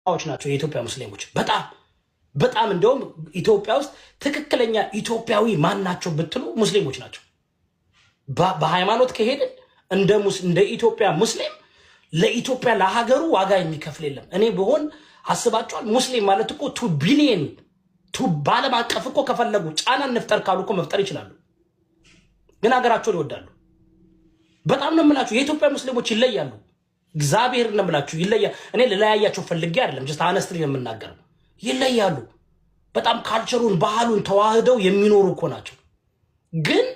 ናቸው የኢትዮጵያ ሙስሊሞች። በጣም በጣም እንደውም ኢትዮጵያ ውስጥ ትክክለኛ ኢትዮጵያዊ ማን ናቸው ብትሉ ሙስሊሞች ናቸው። በሃይማኖት ከሄድን እንደ ኢትዮጵያ ሙስሊም ለኢትዮጵያ ለሀገሩ ዋጋ የሚከፍል የለም። እኔ ብሆን አስባችኋል። ሙስሊም ማለት እኮ 2 billion two በዓለም አቀፍ እኮ ከፈለጉ ጫና እንፍጠር ካሉ እኮ መፍጠር ይችላሉ። ግን ሀገራቸውን ይወዳሉ። በጣም ነው የምላችሁ። የኢትዮጵያ ሙስሊሞች ይለያሉ። እግዚአብሔር ነው የምላችሁ ይለያል። እኔ ልለያያቸው ፈልጌ አይደለም፣ just honestly ነው የምናገረው። ይለያሉ። በጣም culture ኡን ባህሉን ተዋህደው የሚኖሩ እኮ ናቸው። ግን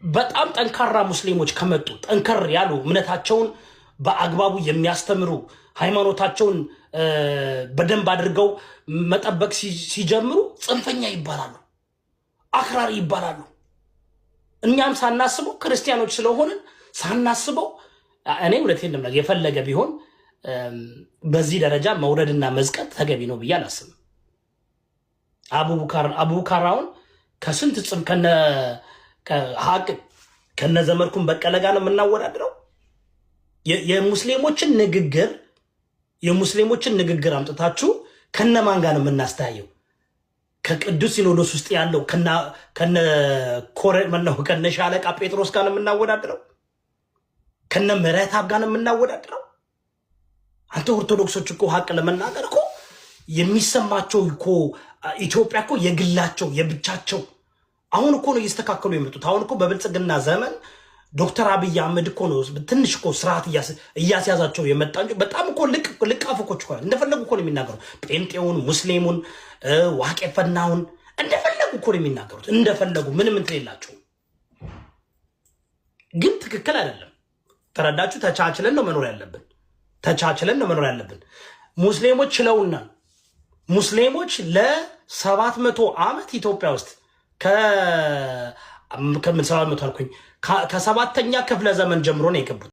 በጣም ጠንካራ ሙስሊሞች ከመጡ፣ ጠንከር ያሉ፣ እምነታቸውን በአግባቡ የሚያስተምሩ፣ ሃይማኖታቸውን በደንብ አድርገው መጠበቅ ሲጀምሩ ጽንፈኛ ይባላሉ፣ አክራሪ ይባላሉ። እኛም ሳናስበው ክርስቲያኖች ስለሆንን ሳናስበው፣ እኔ እውነቴን ነው፣ የፈለገ ቢሆን በዚህ ደረጃ መውረድና መዝቀጥ ተገቢ ነው ብዬ አላስብም። አቡቡካር አሁን ከስንት ጽም ከነ ሀቅ ከነ ዘመድኩን በቀለ ጋር ነው የምናወዳድረው። የሙስሊሞችን ንግግር አምጥታችሁ ከነማን ጋር ነው የምናስተያየው? ከቅዱስ ሲኖዶስ ውስጥ ያለው ከነ ከነ ሻለቃ ጴጥሮስ ጋር ነው የምናወዳድረው? ከነ ምህረተአብ ጋር ነው የምናወዳድረው? አንተ ኦርቶዶክሶች እኮ ሀቅ ለመናገር እኮ የሚሰማቸው እኮ ኢትዮጵያ እኮ የግላቸው የብቻቸው፣ አሁን እኮ ነው እየስተካከሉ የመጡት። አሁን እኮ በብልጽግና ዘመን ዶክተር አብይ አህመድ እኮ ነው ትንሽ እኮ ስርዓት እያስያዛቸው የመጣ እንጂ በጣም እኮ ልቃፍ እኮ እንደፈለጉ እኮ ነው የሚናገሩት። ጴንጤውን፣ ሙስሊሙን፣ ዋቄፈናውን እንደፈለጉ እኮ ነው የሚናገሩት። እንደፈለጉ ምንም እንትን የላቸውም። ግን ትክክል አይደለም። ተረዳችሁ? ተቻችለን ነው መኖር ያለብን። ተቻችለን ነው መኖር ያለብን። ሙስሊሞች ችለውና ሙስሊሞች ለ700 ዓመት ኢትዮጵያ ውስጥ ከምን 700 አልኩኝ፣ ከሰባተኛ ክፍለ ዘመን ጀምሮ ነው የገቡት።